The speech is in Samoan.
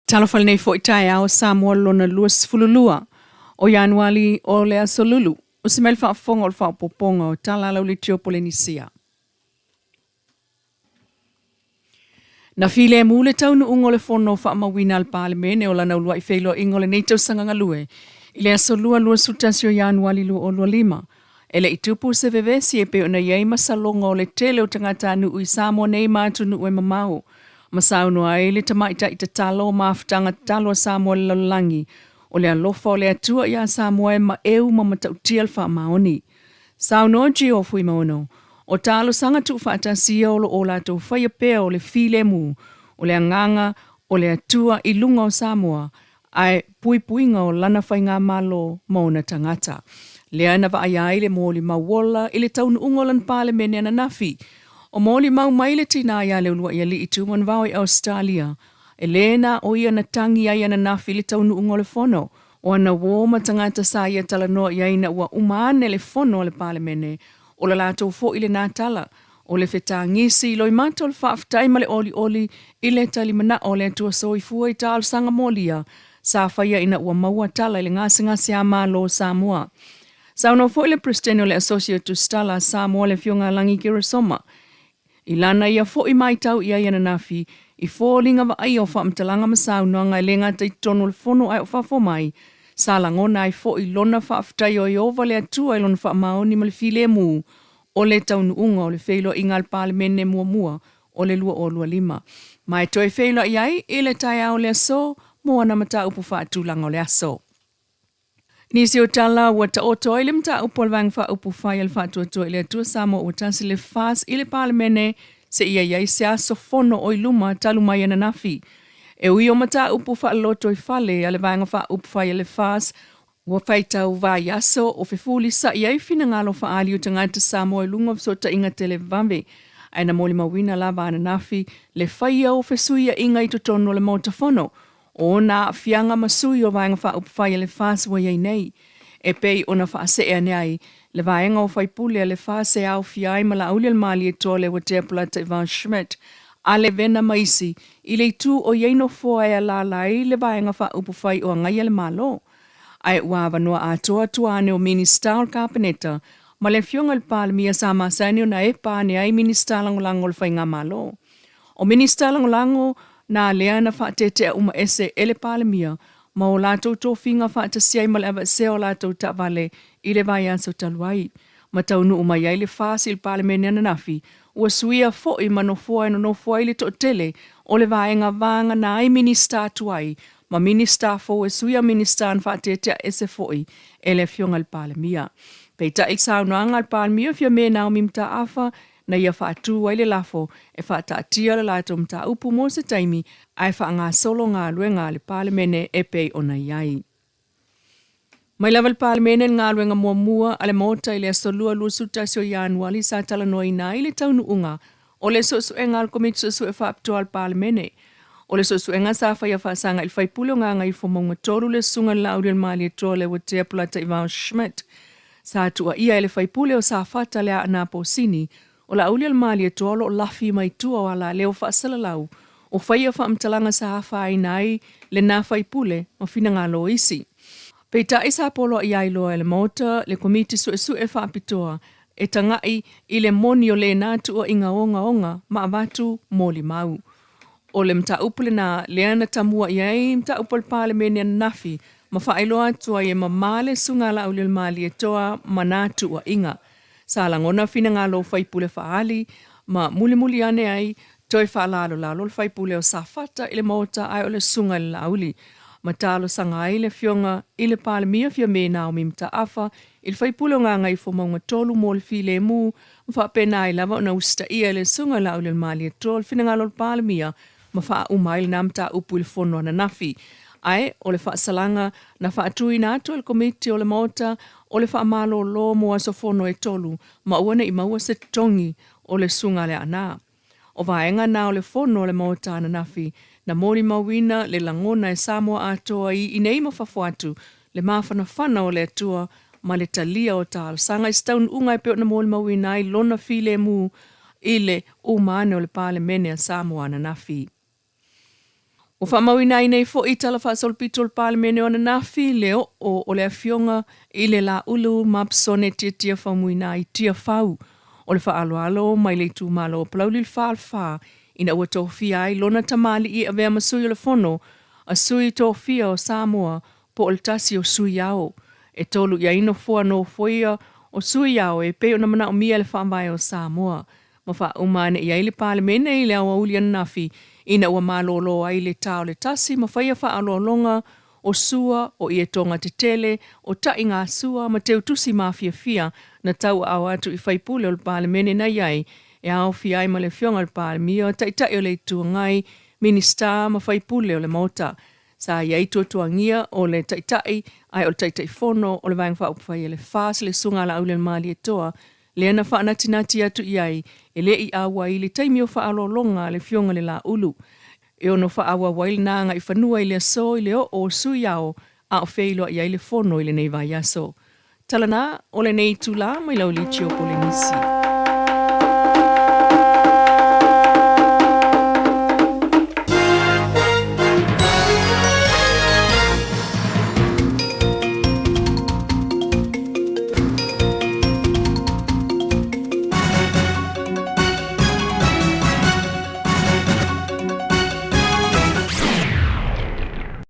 Talofa lenei foi taeao Samoa lona 22 o Ianuali o le aso Lulu. Usi mai le faafofoga o le faaopoopoga o Tala a Lauleitio Polenisia. Na filemu le taunuuga o le Fono faamauina a le Palemene o lana uluai feiloaiga o lenei tausaga galue i le aso Lua 21 o Ianuali 2025. E le i tupu se vevesi e pei ona i ai masaloga o le tele o tagatanuu i Samoa nei ma atunuu e mamao, ma saunoa ai le tamaitai tatalo o mafutaga tatalo a Samoa i le lalolagi, o le alofa o le Atua iā Samoa e maeu ma matautia le faamaoni. Saunoa Gio Fuimaono, o talosaga tuufaatasi ia o lo o latou faia pea o le filemu, o le agaga o le Atua i luga o Samoa, ae puipuiga o lana faigamalo ma ona tagata. Lea na vaaia ai le molimau ola i le taunuuga o lana Palemene ananafi. O molimau mai le tinā ia Leuluaialii Tumanuvao i Ausetalia, e lē na o ia na tagi ai ananafi i le taunuuga o le fono, o ana uō ma tagata sa ia talanoa i ai ina ua uma ane le fono a le Palemene, o le latou foi lenā tala, o le fetagisi i loimata o le faafetai ma le olioli i le talimanao o le Atua Soifua i talosaga molia sa faia ina ua maua tala i le gasegase a Malo o Samoa. Saunoa foi le Peresetene o le Asosi o Tusitala a Samoa le Afioga a Lagi Keresoma i lana ia foi maitau i ai ananafi i foliga vaaia o faamatalaga ma saunoaga e le gata i totonu o le Fono ae o fafo mai, sa lagona ai foi lona faafetai o Ieova le Atua i lona faamaoni ma le filemu o le taunuuga o le feiloaiga a le Palemene muamua o le 2025, ma e toe feiloai ai i le taeao o le aso mo ana mataupu faatulaga o le aso. Nisi o tala ua taoto ai le mataupu a le Vaega Faaupufai a le Faatuatua i le Atua Samoa Ua Tasi le FAST i le Palemene seia i ai se aso fono o i luma talu mai ananafi. E ui o mataupu faalotoifale a le Vaega Faaupufai a le FAST ua faitau vaiaso o fefulisa'i ai finagalo faaali o tagata Samoa i luga o fesootaiga televave, ae na molimauina lava ananafi le faia o fesuia'iga i totonu o le Maota Fono o ona aafiaga ma sui o Vaega Faaupufai a le FAST ua i ai nei, e pei ona faasee ane ai le vaega o faipule a le FAST e aofia ai ma Laaulialemalietoa Leuatea Polataivao Schmidt, Ale Vena ma isi, i le itu o i ai nofoa e alaala ai le Vaega Faaupufai o Agaia le Malo. Ae ua avanoa atoa tua ane o Minisita o le Kapeneta ma le Afioga i le Palemia sa masani ona epa ane ai Minisita Lagolago o le Faigamalo. O Minisita Lagolago nā lea na faatetea uma ese e le Palemia ma o latou tofiga faatasi ai ma le aveesea o latou taavale i le vaiaso talu ai. Ma taunuu mai ai le FAST i le Palemene ananafi, ua suia foi ma nofoa e nonofo ai le toatele o le vaega vagana ai Minisita tuai ma Minisita fou e suia Minisita na faatetea ese foi e le Afioga i le Palemia. Peitai i le saunoaga a le Palemia Fiame Naomi Mataafa, na ia faatu ai le lafo e faataatia le latou mataupu mo se taimi ae faagasolo galuega a le Palemene e pei ona i ai. Mai lava i le Palemene le galuega muamua a le Maota i le aso Lua 21 o Ianuali sa talanoaina ai le taunuuga o le suesuega a le Komiti Suesue Faapitoa a le Palemene. O le suesuega sa faia faasaga i le faipule o Gagaifomauga 3 le Susuga i le Laaulialemalietoa Leuatea Polataivao Schmidt. Sa tuuaia e le faipule o Safata le Aana Posini o Laaulialemalietoa o lo o lafi mai tua o alaleo faasalalau o faia faamatalaga sa afaina ai lena faipule ma finagalo o isi. Peitai sa poloai ai loa e le Maota le Komiti Suesue Faapitoa e taga'i i le moni o lena tuuaiga ogaoga ma avatu molimau. O le mataupu lena lea na tamua i ai mataupu a le Palemene ananafi ma faailoa atu ai e mamā le Susuga a Laaulialemalietoa ma nā tuuaiga. Sa lagona finagalo o faipule faaali ma mulimuli ane ai toe faalalolalo le faipule o Safata i le Maota ae o le Susuga i le Laauli ma talosaga ai le Afioga i le Palemia Fiame Naomi Mataafa i le faipule o Gagaifomauga 3 mo le filemu ma faapena ai lava ona usitaia e le Susuga i le Laaulialemalietoa le finagalo o le Palemia ma faauma ai lena mataupu i le fono ananafi. Ae o le faasalaga na faatuina atu e le Komiti o le Maota o le faamalolo mo aso fono e tolu ma aua ne i maua se totogi o le Susuga a le Aana. O vaega na o le fono a le Maota ananafi na molimauina le lagona e Samoa atoa i inei ma fafo atu le mafanafana o le Atua ma le talia o talosaga i se taunuuga e pei ona molimauina ai lona filemu i le uma ane o le Palemene a Samoa ananafi. Ua faamauina ai nei foi tala faasolopito o le Palemene o ananafi le oo o le Afioga i le Laulu Mapsone Tiatia Faumuina i Tiafau o le faaaloalo mai le itumalo o Palauli le 44 ina ua tofia ai lona tamalii e avea ma sui o le Fono a Sui Tofia o Samoa po o le tasi o Sui Ao. E tolu i ai nofoa nofoia o Sui Ao e pei ona manaomia e le Faavae o Samoa. Ma faauma ane i ai le Palemene i le aoauli ananafi ina ua malolo ai le ta o le tasi ma faia faaaloaloga o sua, o ietoga tetele, o ta'igasua ma teutusi mafiafia na tauaao atu i faipule o le Palemene na i ai, e aofia ai ma le Afioga i le Palemia, Taitai o le Itu Agai, Minisita ma faipule o le Maota. Sa i ai tuatuagia o le Taitai ae o le Taitaifono o le Vaega Faaupufai a le FAST le Susuga a Laaulialemalietoa lea na faanatinati atu i ai e le i auai i le taimi o faaaloaloga a le Afioga i le Laulu e ono faaauau ai lena agaifanua i le aso i le oo o Sui Ao a o feiloai ai le Fono i lenei vaiaso. Tala na o lenei itula mai Laulitio Polenisia.